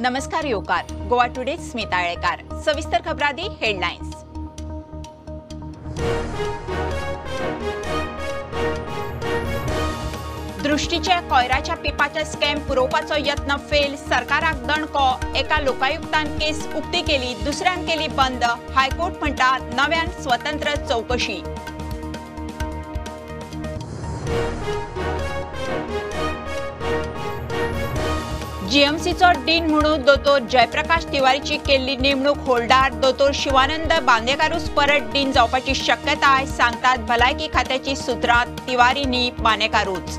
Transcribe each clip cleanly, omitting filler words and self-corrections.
नमस्कार योकार गोवा टुडे स्मिता आळेकार। सविस्तर खबरादी headlines. दृष्टीच्या कोयराच्या पिपाच्या scam पुरोवपाचो यत्न फेल, सरकाराक दणको। एका लोकायुक्तान केस उक्ती केली, दुसऱ्यान केली बंद। हायकोर्ट म्हणटा नव्यान स्वतंत्र चौकशी। जीएमसीचो डीन म्हणून दोतोर जयप्रकाश तिवारीची केल्ली नेमणूक होल्डार। दोतोर शिवानंद बांदेकारूच परत डीन जावपाची शक्यताय, सांगतात भलायकी खात्याची सूत्रां। तिवारी न्ही, बांदेकारूच।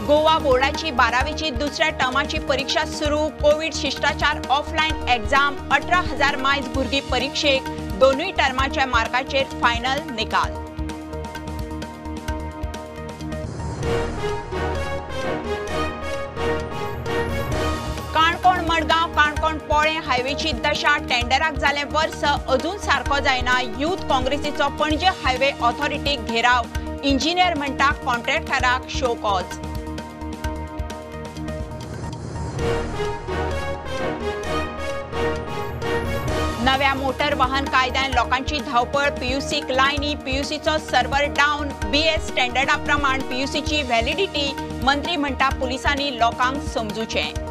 गोवा बोर्डाची 12वीची दुसऱ्या टर्माची परीक्षा सुरू। कोविड शिष्टाचार ऑफलायन एक्झाम। 18,000 मायज भुरगीं परीक्षेक। दोनूय टर्माच्या मार्काचेर फायनल निकाल। काणकोण मडगांव काणकोण पोळें हायवेची दशा। टेंडराक जालें वर्स, अजून सारको जायना। यूथ काँग्रेसीचो पणजे हायवे ऑथॉरिटीक घेराव। इंजिनियर म्हणटा कॉन्ट्रॅक्टराक शो कॉज। नव्या मोटर वाहन कायद्यान लोकांची धांवपळ। पीयूसीक लायनी, पीयूसीचो सर्व्हर डावन। बीएस स्टँडर्डा प्रमाण पीयूसीची व्हॅलिडिटी। मंत्री म्हणटा पुलिसांनी लोकांक समजूचें।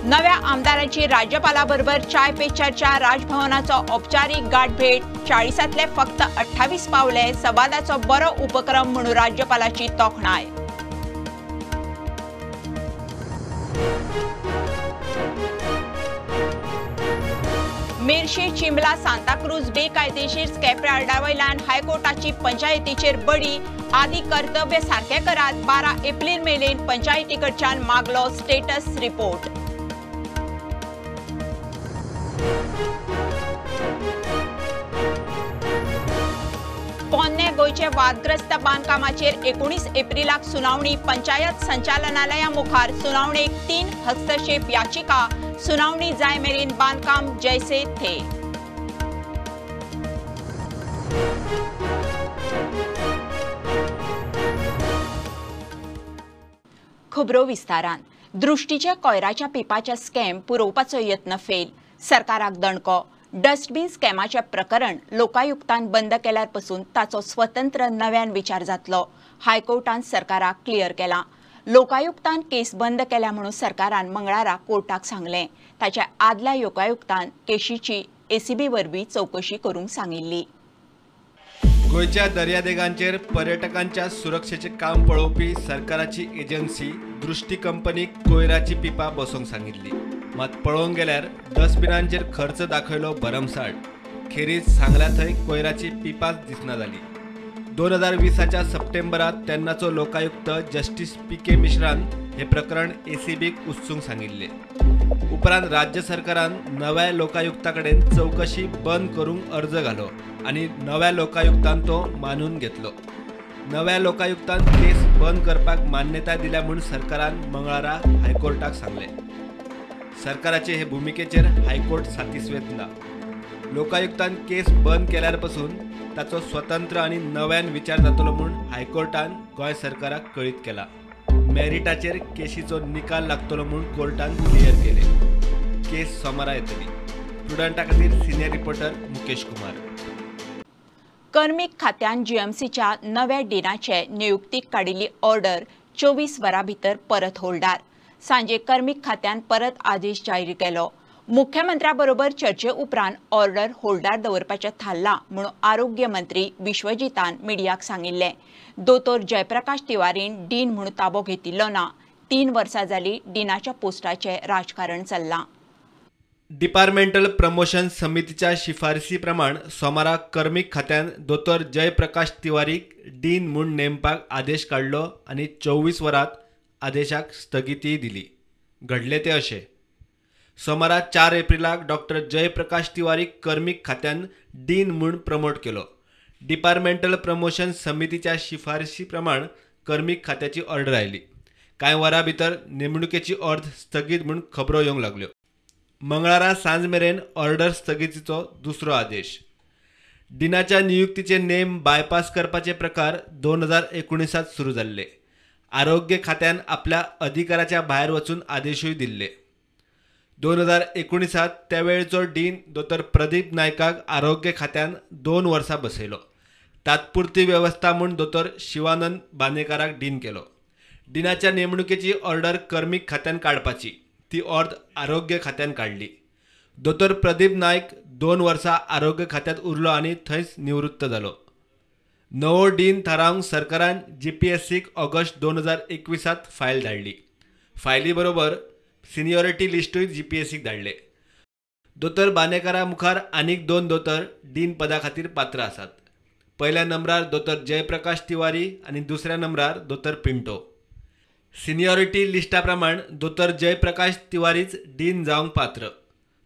नव्या आमदारांची राज्यपालाबरोबर चाय पे चर्चा। राजभवनाचो औपचारीक गाठभेट। 40तले फक्त 28 पावले। संवादाचो बरो उपक्रम म्हणून राज्यपालाची तोखणाय। मेरशे चिंबला सांताक्रूज बेकायदेशीर स्क्रॅपयार्डा वयल्यान हायकोर्टाची पंचायतीचेर बडी। आदी कर्तव्य सारकें करात। 12 एप्रील मेरेन पंचायती कडच्यान मागलो स्टेटस रिपोर्ट। पोन्ने गोंयचे वादग्रस्त बांदकामाचेर 19 एप्रिलाक सुनावणी। पंचायत संचालनालया मुखार सुनावणेक 3 हस्तक्षेप याचिका। सुनावणी जाय मेरेन बांदकाम जैसे थे। खबरो विस्तारान। दृष्टीच्या कोयराच्या पिपाच्या स्कॅम पुरोवपाचो यत्न फेल, सरकाराक दणको। डस्टबीन स्कॅमाचें प्रकरण लोकायुक्तान बंद केल्यार पसून ताचो स्वतंत्र नव्यान विचार जातलो। हायकोर्टान सरकाराक क्लियर केला। लोकायुक्तान केस बंद केल्या म्हणून सरकारान मंगळारा कोर्टाक सांगलें। ताच्या आदल्या लोकायुक्तान केशीची एसीबी वरवीं चवकशी करूंक सांगिल्ली। गोंयच्या दर्यादेगांचेर पर्यटकांच्या सुरक्षेचें काम पळोवपी सरकाराची एजन्सी दृष्टी कंपनीक कोयराची पिपा बसोवंक सांगिल्ली। मात पळोवंक गेल्यार डस्टबिनांचेर खर्च दाखयलो भरमसाठ। खेरीज सांगल्या थंय कोयराची पिपाच दिसना जाली। 2020च्या सप्टेंबरात तेन्नाचो लोकायुक्त जस्टीस पी.के. मिश्रान हे प्रकरण एसीबीक उस्तूंक सांगिल्लें। उपरांत राज्य सरकारान नव्या लोकायुक्ता कडेन चवकशी बंद करूंक अर्ज घालो आनी नव्या लोकायुक्तान तो मानून घेतलो। नव्या लोकायुक्तान केस बंद करपाक मान्यताय दिल्या म्हूण सरकारान मंगळारा हायकोर्टाक सांगलें। सरकाराचे हे भुमिकेचेर हायकोर्ट सातिस्वेत ना। लोकायुक्तान केस बंद केल्यार पसून ताचो स्वतंत्र आनी नव्यान विचार जातलो म्हूण हायकोर्टान गोंय सरकाराक कळीत केला। मेरिटाचेर केशीचो निकाल लागतलो म्हूण कोर्टान क्लियर केले। केस सोमारा येतली। प्रुडंटा खातीर सिनियर रिपोर्टर मुकेश कुमार। कर्मीक खात्यान जीएमसीच्या नव्या डिनाचे नियुक्तीक काडिल्ली ऑर्डर 24 वरां भितर परत होल्डार। सांजे कर्मीक खात्यान परत आदेश जारी केलो। मुख्यमंत्र्या बरोबर चर्चे उपरांत ऑर्डर होल्डार दवरपाचें थारलां म्हणून आरोग्य मंत्री विश्वजीतान मिडियाक सांगिल्लें। दोतोर जयप्रकाश तिवारीन डीन म्हणून ताबो घेतिल्लो ना। 3 वर्सां जाली डिनाच्या पोस्टाचें राजकारण चल्लां। डिपार्टमेंटल प्रमोशन समितीच्या शिफारसी प्रमाण सोमारा कर्मीक खात्यान दोतोर जयप्रकाश तिवारीक डीन म्हूण नेमपाक आदेश काडलो आनी 24 वरांत आदेशाक स्थगिती दिली। घडले ते अशें। सोमारा 4 एप्रिलाक डॉक्टर जयप्रकाश तिवारीक कर्मीक खात्यान डीन म्हूण प्रमोट केलो। डिपार्टमेंटल प्रमोशन समितीच्या शिफारसी प्रमाण कर्मीक खात्याची ऑर्डर आयली। कांय वरां भितर नेमणुकेची ऑर्द स्थगीत म्हूण खबरो येवंक लागल्यो। मंगळारा सांज मेरेन ऑर्डर स्थगितीचो दुसरो आदेश. डिनाच्या नियुक्तीचे नेम बायपास करपाचे प्रकार 2019 सुरू जाल्ले. आरोग्य खात्यान आपल्या अधिकाराच्या भायर वचून आदेशूय दिल्ले. 2019 त्यावेळचो डीन दोतोर प्रदीप नायकाक आरोग्य खात्यान 2 वर्सां बसयलो. तात्पुरती वेवस्था म्हूण दोतोर शिवानंद बांदेकाराक डीन केलो. डिनाच्या नेमणुकेची ऑर्डर कर्मीक खात्यान काडपाची, ती ऑर्द आरोग्य खात्यान काडली. दोतोर प्रदीप नायक 2 वर्सां आरोग्य खात्यांत उरलो आनी थंयच निवृत्त जालो. नवो डीन थारावंक सरकारान जीपीएससीक ऑगस्ट 2021 फायल धाडली. फायली बरोबर सिनियॉरिटी लिस्टूय जीपीएससीक धाडले. दोतोर बांदेकारा मुखार आनीक 2 दोतोर डीन पदा खातीर पात्र आसात. पयल्या नंबरार दोतोर जयप्रकाश तिवारी आनी दुसऱ्या नंबरार दोतोर पिंटो. सिनियॉरिटी लिस्टा प्रमाण दोतोर जयप्रकाश तिवारीच डीन जावंक पात्र.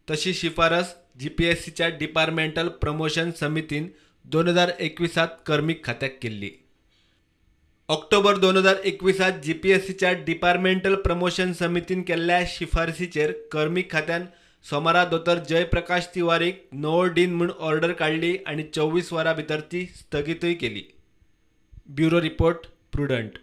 तशी शिफारस जीपीएससीच्या डिपार्टमेंटल प्रमोशन समितीन 2021 कर्मीक खात्याक केल्ली. ऑक्टोबर 2021 जीपीएससीच्या डिपार्टमेंटल प्रमोशन समितीन केल्ल्या शिफारसीचेर कर्मीक खात्यान सोमारा दोतोर जयप्रकाश तिवारीक नवो डीन म्हूण ऑर्डर काडली आनी 24 वरां भितर ती स्थगितूय केली. Bureau report, Prudent.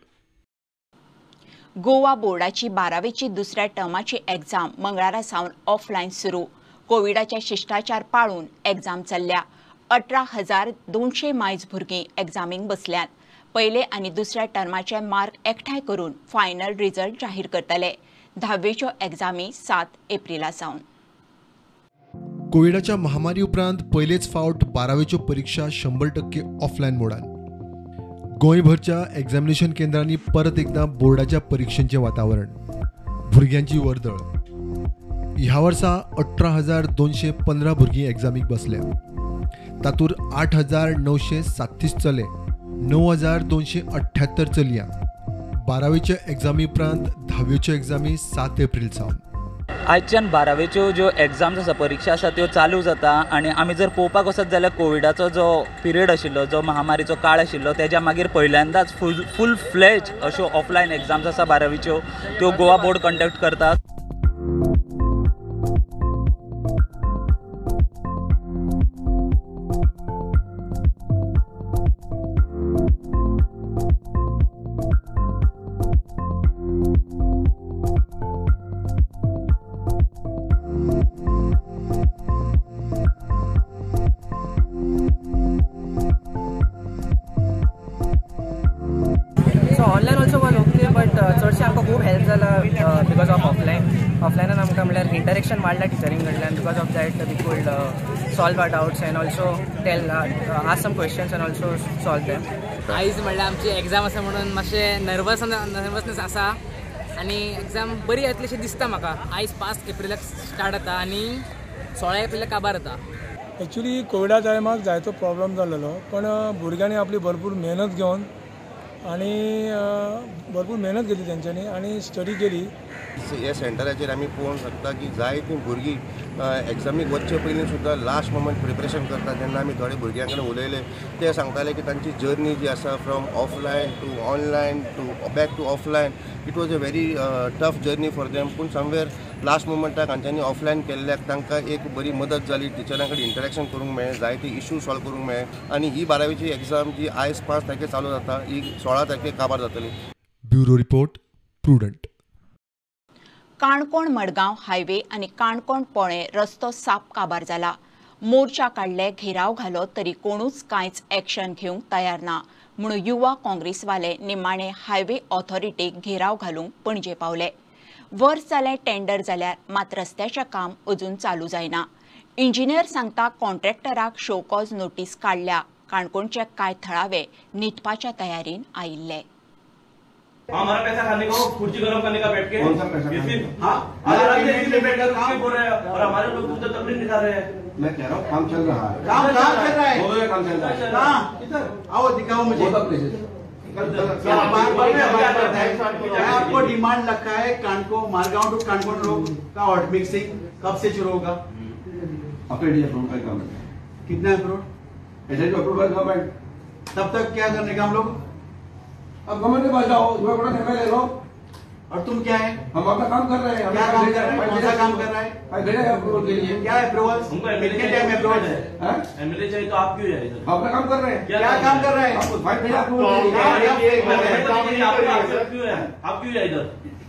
Goa बोर्डाची 12वीची दुसऱ्या टर्माची एग्जाम मंगळारा सावन ऑफलायन सुरू. कोविडाचे शिष्टाचार पाळून एग्जाम चल्ल्या. 18,200 मायज भुरगीं एग्जामींक बसल्यात. पयले आनी दुसऱ्या टर्माचे मार्क एकठांय करून फायनल रिजल्ट जाहीर करतले. 10वेच्यो एग्जामी 7 एप्रिला सावन. कोविडाच्या महामारी उपरांत पयलेच फावट 12वेच्यो परीक्षा 100% ऑफलायन मोडान. गोंयभरच्या एग्जामिनेशन केंद्रांनी परत एकदा बोर्डाच्या परीक्षेचें वातावरण, भुरग्यांची वर्दळ. ह्या वर्सा 18,215 भुरगीं एग्जामीक बसल्या. तातूंत 8,937 चले, 9,278 चलयां. 12वेच्या एग्जामी उपरांत 10वेच्यो एग्जामी 7 एप्रील सावन. आयच्यान 12वेच्यो ज्यो एग्जाम्स आसा, परिक्षा आसा त्यो चालू जाता. आनी आमी जर पळोवपाक वचत जाल्यार कोविडाचो जो पिरियड आशिल्लो, जो महामारीचो काळ आशिल्लो, तेज्या मागीर पहिल्यांदाच फूल फ्लॅज अश्यो ऑफलायन एग्जाम्स आसा 12वीच्यो, त्यो गोवा बोर्ड कंडक्ट करता. Online also was okay, but चडशें आमकां खूब हेल्प जाला because of offline. ऑफलायनान आमकां म्हणल्यार इंटरेक्शन वाडला टिचरीं कडल्यान. Because of that we could solve our doubts and also tell ask some questions and also solve them. आयज म्हणल्यार आमची एग्जाम आसा म्हणून मातशें नर्वसनेस आसा आनी एग्जाम बरी येतली अशें दिसता म्हाका. आयज 5 एप्रिलाक स्टार्ट जाता आनी 16 एप्रिलाक काबार जाता. एक्चुली कोविडा टायमाक जायतो प्रॉब्लम जाल्लो, पण भुरग्यांनी आपली भरपूर मेहनत घेवन आनी भरपूर मेहनत घेतली तेंच्यांनी आनी स्टडी केली. ह्या सेंटराचेर आमी पळोवंक शकता की जायतीं भुरगीं एग्जामीक वचचे पयलीं सुद्दां लास्ट मोमेंट प्रिपरेशन करता. जेन्ना आमी थोडे भुरग्यां कडेन उलयले ते सांगताले की तांची जर्नी जी आसा from offline to online to back to offline, it was a very tough journey for them. पूण समवेर लास्ट मोमेंटाक तांच्यांनी ऑफलायन केल्ल्याक तांकां एक बरी मदत जाली, टिचरां कडेन इंटरेक्शन करूंक मेळ्ळें, जायते इशू सॉल्व करूंक मेळ्ळे. आनी ही 12वीची एग्जाम जी आयज 5 तारखेर चालू जाता, ही 16 तारखेर काबार जातली. Bureau report, Prudent. Canacona Madgaon highway आनी काणकोण पोणे रस्तो साप काबार जाला. मोर्चा काडले, घेराव घालो तरी कोणूच कांयच एक्शन घेवंक तयार ना म्हणून युवा काँग्रेसवाले निमाणे हायवे ऑथॉरिटीक घेराव घालूंक पणजे पावले. वर्स जालें टेंडर जाल्यार मात रस्त्याचें काम अजून चालू जायना. इंजिनियर सांगता कॉन्ट्रॅक्टराक शोकॉज नोटीस काडल्या. काणकोणचे कांय थळावे न्हिदपाच्या तयारीन आयिल्ले. हमारा पैसा खाने को, कुर्सी गरम करने का बैठ के, कौन सा पैसा? हाँ, काम बोल रहे हैं और हमारे लोग उधर तकलीफ दिखा रहे हैं. मैं कह रहा हूँ काम चल रहा है, काम चल रहा है, काम चल रहा है. इधर आओ, दिखाओ मुझे. आपको डिमांड रखा है कानको मारगांव टू कानकोन रोड का हॉट मिक्सिंग कब से शुरू होगा? कितना अप्रूव? गवर्नमेंट। तब तक क्या करने का हम लोग? अब गवर्नमेंट के पास जाओ, ले लो। और तुम क्या है? हम अपना काम कर रहे हैं। क्या काम कर रहे हैं? कौन सा काम कर रहा है? अप्रूवल के लिए। क्या अप्रूवल? कितने टाइम अप्रूवल है? एमएलए चाहिए तो आप क्यों जाए? हम अपना काम कर रहे हैं। क्या काम कर रहे हैं? आप क्यों जाए इधर?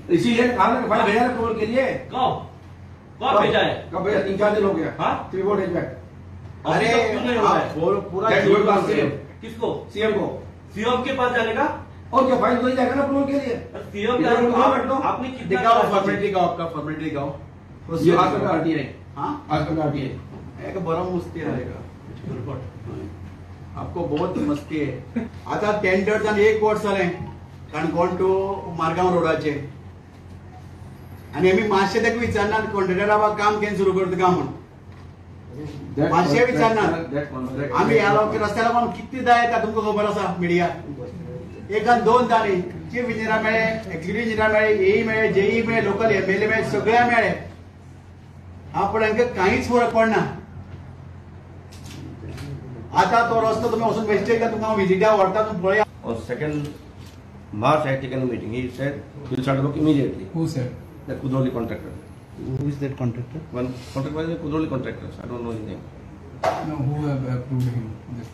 इसीलिए फाइल भेजा अप्रूवल के लिए। कब कब भेजा है? कब भेजा? 3-4 दिन हो गया। 3-4 days back. अरे पूरा किसको? सीएम को। सीएम के पास जाने का और क्या फाइल तो ही जाएगा ना अप्रूवल के लिए। सीएम का आपने दिखाओ, फॉर्मेलिटी का आपका फॉर्मेलिटी दिखाओ। ये आज का आरटीआई। हां, आज का आरटीआई एक बड़ा मस्ती रहेगा आपको, बहुत मस्ती आहे। आता टेंडर जावन एक वर्स जालें काणकोण टू मारगांव रोडाचे आनी आमी मातशें ताका विचारना कॉन्ट्रॅक्टरा बाबा काम केन्ना सुरू करता काय म्हूण, मातशें विचारना। आमी ह्या लोक रस्त्यार लागून कितले येता तुमकां खबर आसा। मिडिया एकान दोन जाली चीफ इंजिनियर मेळ्ळे, एक्झिक्युटीव इंजिनियर मेळ्ळे, एई मेळ्ळे, जेई मेळ्ळे, लोकल एमएलए मेळ्ळे, सगळ्या मेळ्ळे। हा, पण हांकां कांयच फरक पडना। आता तो रस्तो तुम्ही वचून बेश्टे का तुमकां विजिटा व्हरता, तुमी पळया। On 2nd March I taken a meeting. He said he will start work immediately. Who said? The Kudroli contractor. Who is that contractor? One contractor was the Kudroli contractors. I don't know his name. No, who have approved him?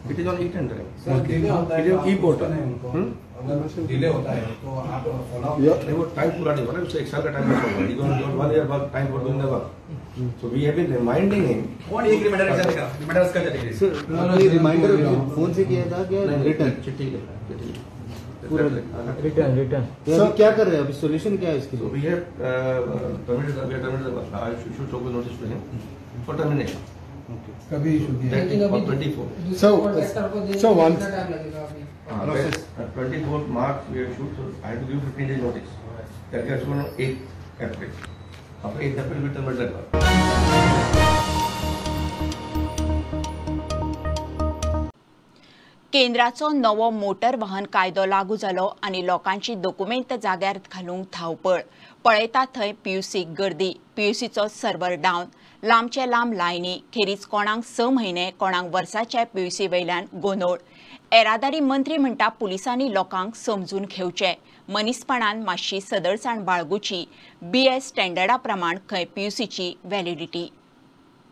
It is on e-tender. Sir, it is on e-portal. अगर delay होता है तो आप follow नहीं, वो time पूरा नहीं हो रहा है, उससे 1 साल का टाइम हो Gaya. He got 1 year work time for doing the work. So we have been reminding him. कौन एक रिमाइंडर चलेगा? रिमाइंडर का चलेगा सर, ये रिमाइंडर फोन से किया था क्या? रिटर्न चिट्ठी पूरा रिटर्न रिटर्न। तो क्या कर रहे हैं अभी? सॉल्यूशन क्या है इसके लिए? We have terminated the work. I should show notice to him for termination. कभी इशू किया? लेकिन अभी 24 so one 24 March we have issued, so I have to give 15 days notice. That gets on 8th April. After 8th April we terminate the work. केंद्राचो नवो motor वाहन कायदो लागू जालो आनी लोकांची दोकुमेंत जाग्यार घालूंक धांवपळ। पळयता थंय पीयूसीक गर्दी, पीयूसीचो सर्वर डावन, लांबचे लांब लायनी, खेरीज कोणाक 6 म्हयने कोणाक वर्साच्या पीयूसी वयल्यान गोंदोळ। येरादारी मंत्री म्हणटा पुलिसांनी लोकांक समजून घेवचें, मनीसपणान मातशी सदळसाण बाळगुची। बीएस स्टँडर्डा प्रमाण खंय पीयूसीची व्हॅलिडिटी।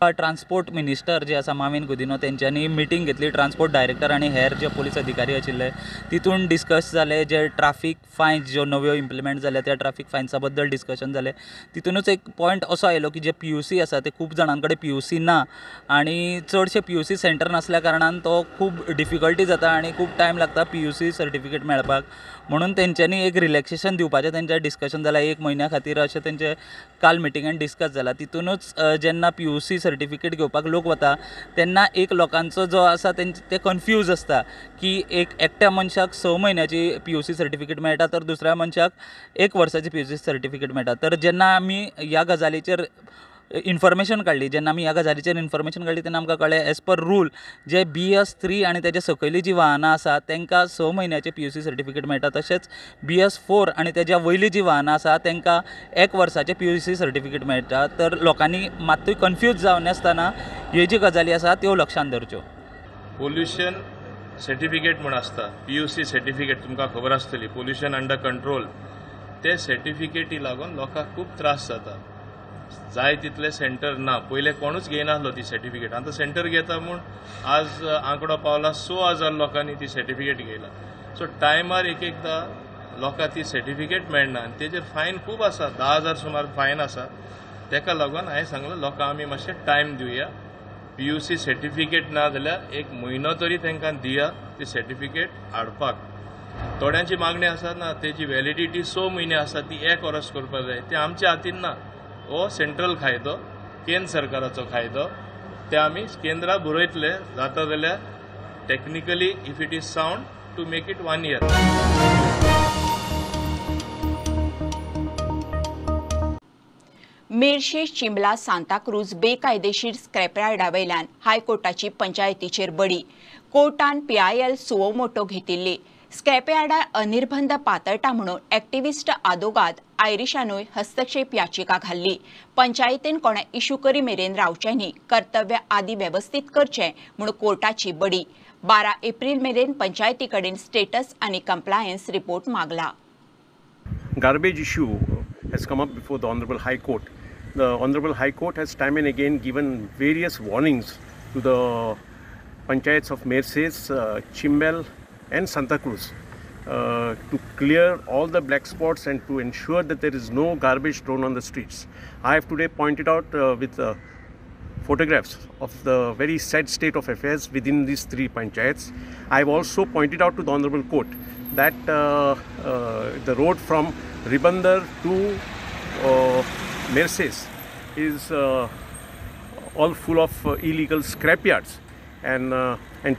ट्रान्सपोर्ट मिनिस्टर जे आसा माविन गुदिनो तेंच्यांनी मिटींग घेतली। ट्रान्सपोर्ट डायरेक्टर आनी हेर जे पोलीस अधिकारी आशिल्ले तितून डिस्कस जाले जे ट्राफीक फायन्स ज्यो नव्यो इम्प्लिमेंट जाल्या त्या ट्राफीक फायन्सा बद्दल डिस्कशन जालें। तितूनच एक पॉयंट असो आयलो की जे पीयूसी आसा ते खूब जाणां कडेन पीयूसी ना आनी चडशे पीयूसी सेंटर नासल्या कारणान तो खूब डिफिकल्टी जाता आनी खूब टायम लागता पीयूसी सर्टिफिकेट मेळपाक। म्हणून तेंच्यांनी एक रिलॅक्सेशन दिवपाचें तेंचें डिस्कशन जालां 1 म्हयन्या खातीर अशें तेंचें काल मिटिंगेन डिस्कस जालां। तितूनच जेन्ना पीयूसी सर्टिफिकेट घेवपाक लोक वता तेन्ना एक लोकांचो जो आसा ते कन्फ्यूज आसता की एक एकट्या मनशाक 6 म्हयन्याची पीयूसी सर्टिफिकेट मेळटा तर दुसऱ्या मनशाक 1 वर्साची पीयूसी सर्टिफिकेट मेळटा। तर जेन्ना आमी ह्या गजालीचेर इन्फॉर्मेशन काडली, जेन्ना आमी ह्या गजालीचेर इन्फॉर्मेशन काडली तेन्ना आमकां कळ्ळें एज पर रूल जे BS3 आनी तेजे सकयली जी वाहनां आसा तांकां 6 म्हयन्याची पीयूसी सर्टिफिकेट मेळटा, तशेंच BS4 आनी तेज्या वयली जी वाहनां आसा तांकां 1 वर्साचें पीयूसी सर्टिफिकेट मेळटा। तर लोकांनी मात्तूय कन्फ्यूज जावनासतना ह्यो ज्यो गजाली आसा त्यो लक्षांत धरच्यो। पोल्युशन सर्टिफिकेट म्हूण आसता, पीयूसी सर्टिफिकेट तुमकां खबर आसतली, पोल्युशन अंडर कंट्रोल। ते सर्टिफिकेटी लागून लोकांक खूब त्रास जाता। जाय तितले सेंटर ना, पयले कोणूच घेयनासलो ती सर्टिफिकेट, आतां सेंटर घेता म्हूण आज आंकडो पावला 6,000 लोकांनी ती सर्टिफिकेट घेयला। सो टायमार एक एकदां लोकांक ती सर्टिफिकेट मेळना आनी तेजेर फायन खूब आसा, 10,000 सुमार फायन आसा। तेका लागून हांवें सांगलें लोकांक आमी मातशें टायम दिवया, पीयूसी सर्टिफिकेट ना जाल्यार 1 म्हयनो तरी तांकां दिया ती सर्टिफिकेट हाडपाक। थोड्यांची मागणी आसा ना तेजी व्हॅलिडिटी 6 म्हयने आसा ती 1 वर्स करपाक जाय, ते आमच्या हातीन ना। हो सेंट्रल कायदो, केंद्र सरकाराचो कायदो, ते आमी केंद्रा बरयतले जाता जाल्यार technically if it is sound to make it 1 year. Merces Chimbla Santacruz बेकायदेशीर स्क्रॅपयार्डा वयल्यान हायकोर्टाची पंचायतीचेर बडी। कोर्टान पीआयएल सुओ मोटो घेतिल्ली। स्क्रॅपयार्डार अनिर्बंध पातळटा म्हणून एक्टिव्हिस्ट आदोगाद आयरिशानूय हस्तक्षेप याचिका घाल्ली। पंचायतीन कोणा इश्यू करी मेरेन रावचें न्ही, कर्तव्य आदी वेवस्थीत करचें म्हूण कोर्टाची बडी। 12 एप्रिल मेरेन पंचायती कडेन स्टेटस आनी कंप्लायन्स रिपोर्ट मागला। garbage issue has come up before the Honorable High Court. The Honorable High Court has time and again given various warnings to the panchayats of Merces, Chimbel and Santa Cruz to clear all the black spots and to ensure that there is no garbage thrown on the streets. I have today pointed out with photographs of the very sad state of affairs within these three panchayats. I have also pointed out to the Honorable Court that the road from Ribandar to Merces is all full of illegal scrapyards, and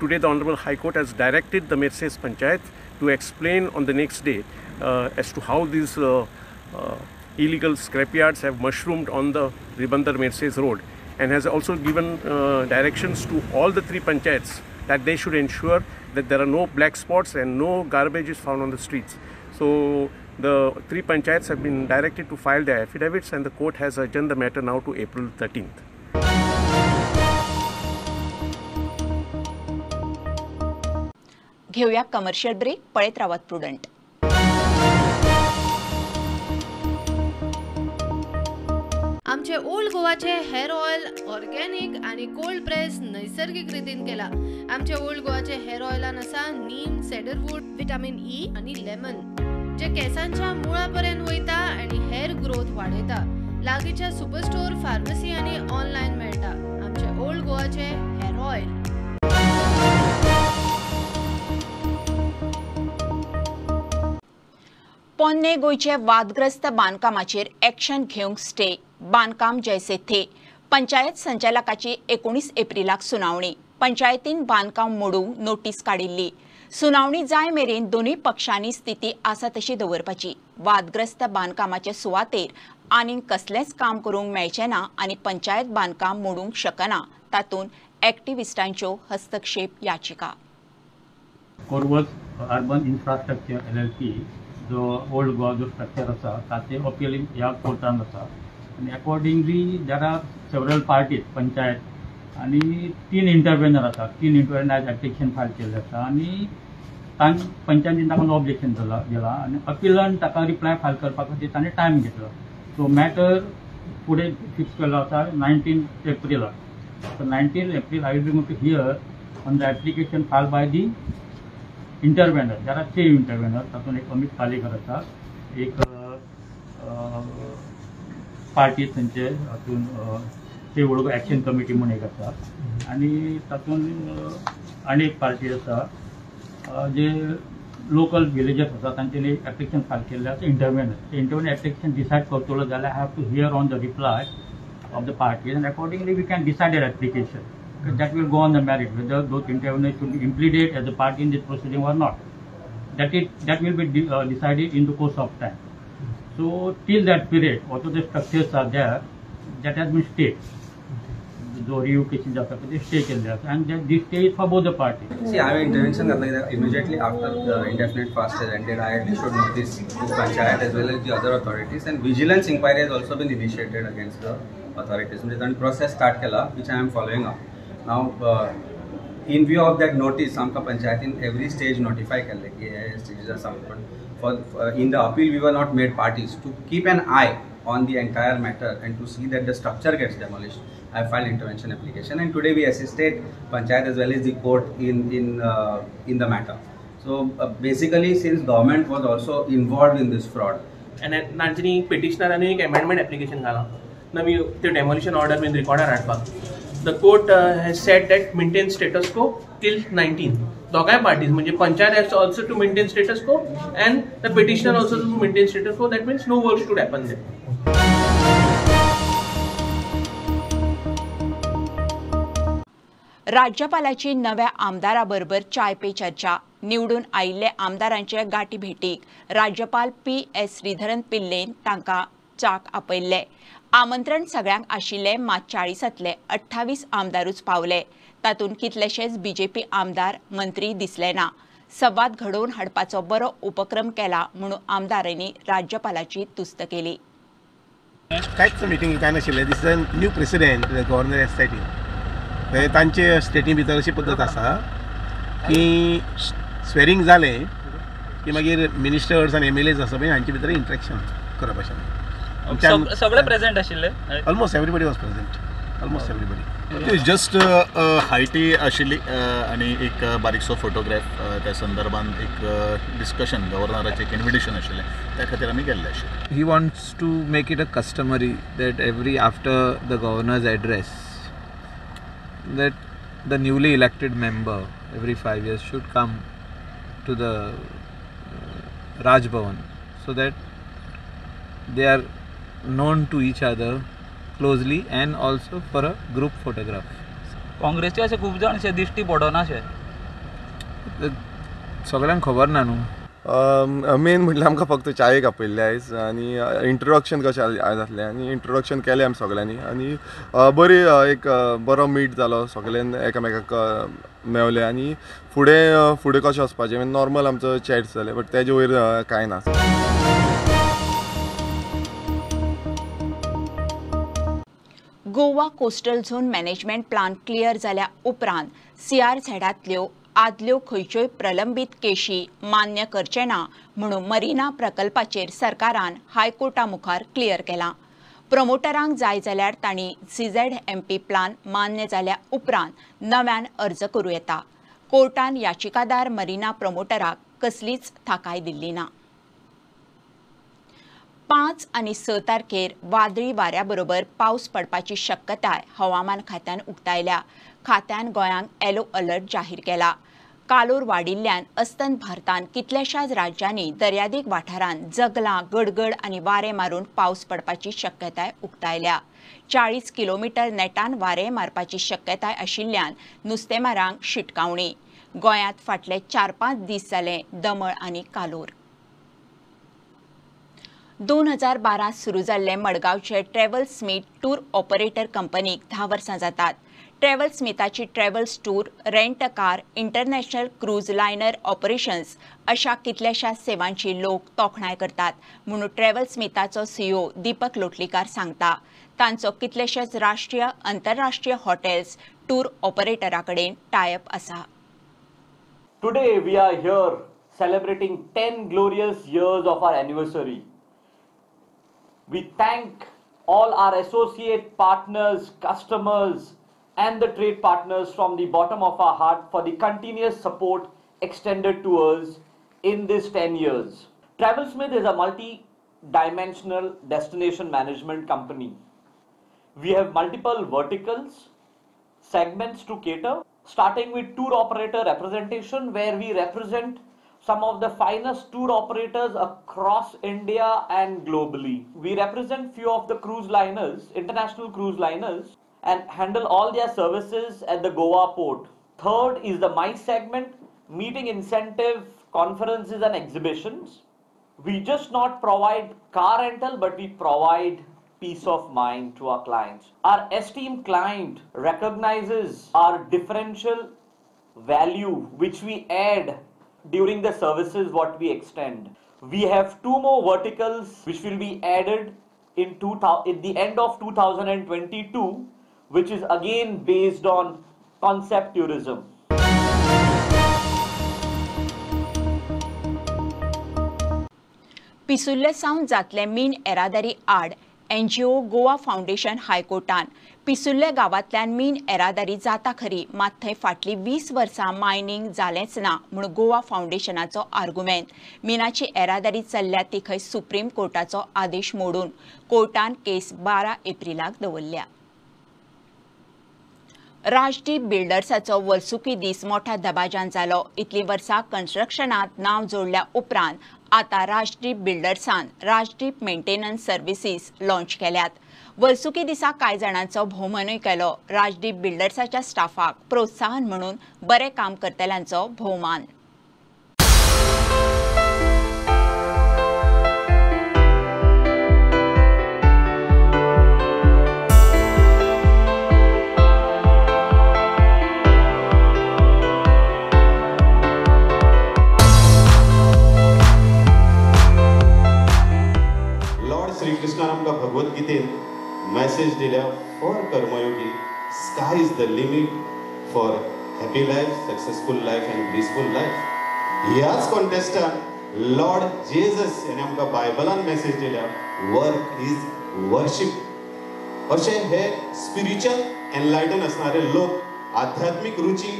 today the Honorable High Court has directed the Merces Panchayat to explain on the next day as to how these illegal scrapyards have mushroomed on the Ribandar Merces road, and has also given directions to all the three panchayats that they should ensure that there are no black spots and no garbage is found on the streets. So the three panchayats have been directed to file their affidavits, and the court has adjourned the matter now to April 13th. घेऊया commercial break, पळयत रावात prudent. आमचे old गोवाचे hair oil organic आणि cold press नैसर्गिक रितीन केला. आमचे ओल्ड गोवाचे हेअर ऑयलान आसा नीम, सेडरवूड, विटामिन ई आणि लेमन, जे केसांच्या मुळापर्यंत वयता आणि हेअर ग्रोथ वाडयता. लागींच्या सुपरस्टोर, फार्मसी आणि ऑनलायन मेळटा. आमचे ओल्ड गोवाचे हेअर ऑयल. पोन्ने गोंयचे वादग्रस्त बांदकामाचेर एक्शन घेवंक स्टे, बांदकाम जैसे थे. पंचायत संचालकाची 19 एप्रिलाक सुनावणी. पंचायतीन बांदकाम मोडूंक नोटीस काडिल्ली. सुनावणी जाय मेरेन दोनूय पक्षांनी स्थिती आसा तशी दवरपाची. वादग्रस्त बांदकामाचे सुवातेर आनीक कसलेंच काम करूंक मेळचें ना आनी पंचायत बांदकाम मोडूंक शकना, तातूंत एक्टिविस्टांच्यो हस्तक्षेप याचिका. कोरवस अर्बन इन्फ्रास्ट्रक्चर LLP जो ओल्ड गोवा जो स्ट्रक्चर आसा ताचे अपील ह्या कोर्टान आसा आनी accordingly there are several parties, panchayat आनी 3 इंटरवेनर आसा. 3 इंटरवेनर आयज एप्लिकेशन फायल केल्लें आसा आनी पंचायतीन ताका ऑब्जेक्शन दिलां आनी अपिलान ताका रिप्लाय फायल करपा खातीर ताणें टायम घेतलो. सो मॅटर फुडें फिक्स केल्लो आसा 19 एप्रिलाक. So 19 April I will be going to hear on the application file by the intervener. There are 3 intervener. तातूंत एक अमित पालेकर आसा, एक पार्टी थंयचे हातूंत सेव एक्शन कमिटी म्हूण एक आसा आनी तातूंत आनी एक पार्टी आसा जे लोकल विलेजर्स आसा तांच्यांनी एप्लिकेशन फायल केल्लें आसा. इंटरवेनर इंटरवेनर एप्लिकेशन डिसायड करतलो जाल्यार I have to hear on the reply of the parties and accordingly we can decide their application. That will go on the merit whether those interveners should be implicated as a party in this proceeding or not. That will be decided in the course of time. So till that period, although the structures are there, that has been stayed. जो revocation जाता ते stay केल्ले आसा and this stay is for both the parties. See, I have intervention immediately after the indefinite fast has ended. I had issued notice to panchayat as well as the other authorities, and vigilance inquiry has also been initiated against the authorities. म्हणजे तांणी process start केला, which I am following up. Now, in view of that notice, आमकां पंचायतीन every stage notify केल्लें की हे stages आसा म्हणून. For in the appeal, we were not made parties. To keep an eye on the entire matter and to see that the structure gets demolished, I filed intervention application, and today we assisted panchayat as well as the court in the matter. So basically, since government was also involved in this fraud, and तांच्यांनी पिटिशनरांनी एक amendment application घाला नवी ते demolition order बीन रिकॉर्डार हाडपाक. The court has said that maintain status quo till 19. दोगांय parties म्हणजे panchayat has also to maintain status quo and the petitioner also to maintain status quo. That means no work should happen there. राज्यपालाची नव्या आमदाराबरोबर चाय pay चर्चा. निवडून आयिल्ले आमदारांचे गाठी भेटीक राज्यपाल PS Sreedharan पिल्लेन तांकां चाक आपयल्ले. आमंत्रण सगळ्यांक आशिल्ले, मात 40तले 28 आमदारूच पावले. तातूंत कितलेशेच बीजेपी आमदार मंत्री दिसले ना. संवाद घडोवन हाडपाचो बरो उपक्रम केला म्हणून आमदारांनी राज्यपालाची तुस्त केली. कांयच मिटींग काय नाशिल्लें. This is a new president the governor has set in. तांचे स्टेटी भितर अशी पद्दत आसा की स्वेरिंग जालें की की मागीर मिनिस्टर्स आनी एम एल एज आसा पळय हांचे भितर इंट्रॅक्शन करप अशें. सगळे प्रेझेंट आशिल्ले? Almost everybody was present, almost everybody. Just high tea आशिल्ली आनी एक बारीकसो फोटोग्राफ त्या संदर्भात एक डिस्कशन गव्हर्नराचें एक इन्विटेशन आशिल्लें त्या खातीर आमी गेल्ले आशिल्ले. He wants to make it a customary that every after the governor's address that the newly elected member every 5 years should come to the Raj Bhavan so that they are known to each other closely and also for a group photograph. काँग्रेसचे अशे खूब जाण अशे दिश्टी पडना अशे सगळ्यांक खबर ना न्हू. मेन म्हटल्यार आमकां फक्त चायेक आपयल्ले आयज आनी इंट्रोडक्शन कशें जातलें आनी इंट्रोडक्शन केलें आमी सगळ्यांनी आनी बरी एक बरो मीट जालो, सगळ्यान एकामेकाक मेवले आनी फुडें फुडें कशें वचपाचें नॉर्मल आमचो चॅट जालें, बट तेजे वयर कांय ना. Goa coastal zone management plan clear जाल्या उपरांत सीआरझेडांतल्यो आदल्यो खंयच्योय प्रलंबीत केशी मान्य करचे ना म्हणून मरिना प्रकल्पाचेर सरकारान हायकोर्टा मुखार क्लियर केलां. प्रमोटरांक जाय जाल्यार तांणी सीझेडएमपी प्लान मान्य जाल्या उपरांत नव्यान अर्ज करूं येता. कोर्टान याचिकादार मरिना प्रमोटराक कसलीच थाकाय दिल्ली ना. 5 आनी 6 तारखेर वादळी वाऱ्या बरोबर पावस पडपाची शक्यताय हवामान खात्यान उक्तायल्या. खात्यान गोंयांक येलो अलर्ट जाहीर केला. कालोर वाडिल्ल्यान अस्तंत भारतांत कितल्याशाच राज्यांनी दर्यादेग वाठारांत जगलां, गडगड आनी वारें मारून पावस पडपाची शक्यताय उक्तायल्या. 40 किलोमिटर नेटान वारें मारपाची शक्यताय आशिल्ल्यान नुस्तेमारांक शिटकावणी. गोंयांत फाटले 4-5 दीस जाले दमळ आनी कालोर. 2012 सुरू जाल्ले मडगांवचे ट्रॅव्हल स्मीथ टूर ऑपरेटर कंपनीक 10 वर्सां जातात. ट्रॅव्हल स्मिथाची travels tour, rent a car, international cruise liner operations अशा कितल्याशाच सेवांची लोक तोखणाय करतात म्हणून ट्रॅव्हल स्मिथाचो सीईओ दीपक लोटलीकार सांगता. तांचो कितलेशेच राष्ट्रीय आंतरराष्ट्रीय हॉटेल्स टूर ऑपरेटरा कडेन टायअप आसा. Today we are here celebrating 10 glorious years of our anniversary. We thank all our associate partners, customers and the trade partners from the bottom of our heart for the continuous support extended to us in these 10 years. TravelSmith is a multi-dimensional destination management company. We have multiple verticals, segments to cater, starting with tour operator representation, where we represent some of the finest tour operators across India and globally. We represent few of the cruise liners, international cruise liners, and handle all their services at the Goa port. Third is the MICE segment, meeting incentive, conferences and exhibitions. We just not provide car rental, but we provide peace of mind to our clients. Our esteemed client recognizes our differential value which we add during the services what we extend. We have 2 more verticals which will be added in the end of 2022, which is again based on concept tourism. पिसुल्ले सावन जातले मीन येरादारी आड NGO Goa foundation हायकोर्टान पिसुल्ले गांवांतल्यान मीन येरादारी जाता खरी, मात थंय फाटलीं 20 वर्सां मायनींग जालेंच ना म्हूण गोवा फावंडेशनाचो आर्गुमेंत. मिनाची येरादारी चल्ल्या ती खंय सुप्रीम कोर्टाचो आदेश मोडून कोर्टान केस 12 एप्रिलाक दवरल्या. राजदीप बिल्डर्साचो वर्सुकी दीस मोठ्या दबाज्यान जालो. इतलीं वर्सां कन्स्ट्रक्शनांत नांव जोडल्या उपरांत आतां राजदीप बिल्डर्सान राजदीप मेंटेनन्स सर्विसीस लॉन्च केल्यात. वर्सुकी दिसा कांय जाणांचो भोवमानूय केलो. राजदीप बिल्डर्साच्या स्टाफाक प्रोत्साहन म्हणून बरें काम करतल्यांचो भोवमान. श्रीकृष्णान आमकां भगवत गीतेन मॅसेज दिल्या for Karmayogi, sky is the limit for happy life, successful life and blissful life. ह्याच कॉन्टेस्टान लॉर्ड जेजस हेणे आमकां बायबलान मॅसेज दिल्या, वर्क is worship. अशे हे स्पिरिच्युअल एनलायटन असणारे लोक, आध्यात्मीक रुची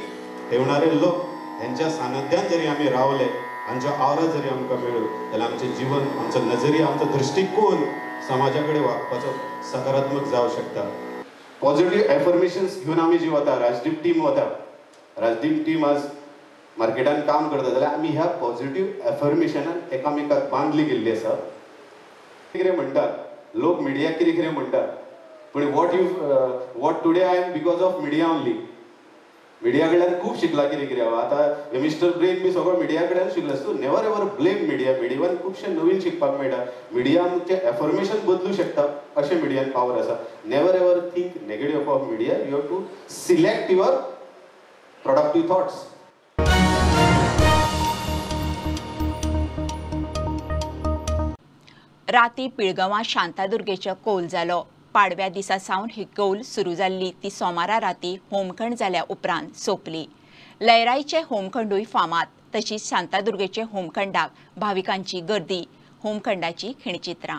ठेवणारे लोक हेंच्या सानिध्यान जरी आमी रावले, हांच्या आवरा जरी आमकां मेळ्ळ्यो जाल्यार आमचें जीवन, आमचो नजरिया, आमचो दृश्टिकोन समाजा कडेन वागपाचो सकारात्मक जावं शकता. पॉझिटिव्ह एफर्मेशन्स घेवन आमी जी वता, राजदीप टीम वता, राजदीप टीम आज मार्केटान काम करता जाल्यार आमी ह्या पॉझिटिव्ह एफर्मेशनान एकामेकाक बांदली गेल्ली आसा. कितें म्हणटात लोक, मिडिया कितें कितें म्हणटात, पूण what today I am because of media only. Media कडल्यान खूब शिकला कितें कितें हांव. आतां मिस्टर ब्रेन बी सगळो मिडिया कडल्यान शिकला. So never ever blame media. मिडियान खुबशें नवीन शिकपाक मेळटा, मिडिया आमचें एफर्मेशन बदलूं शकता अशें मिडियान पावर आसा. Never ever think negative of media. You have to select your productive thoughts. राती पिळगांवां शांतादुर्गेचो कौल जालो. पाडव्या दिसा सावन ही कौल सुरू जाल्ली ती सोमारा राती होमखंड जाल्या उपरांत सोंपली. लयराईचे होमखंडूय फामाद, तशीच शांतादुर्गेचे होमखंडाक भाविकांची गर्दी. होमखंडाची खिणचित्रां.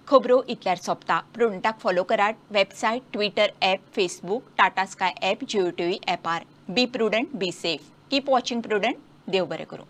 खबरो इतल्यार सोंपता. प्रुडंटाक फॉलो करात website, Twitter app, Facebook, Tata Sky app, Jio TV ऍपार. Be prudent, be safe, keep watching Prudent. देव बरें करूं.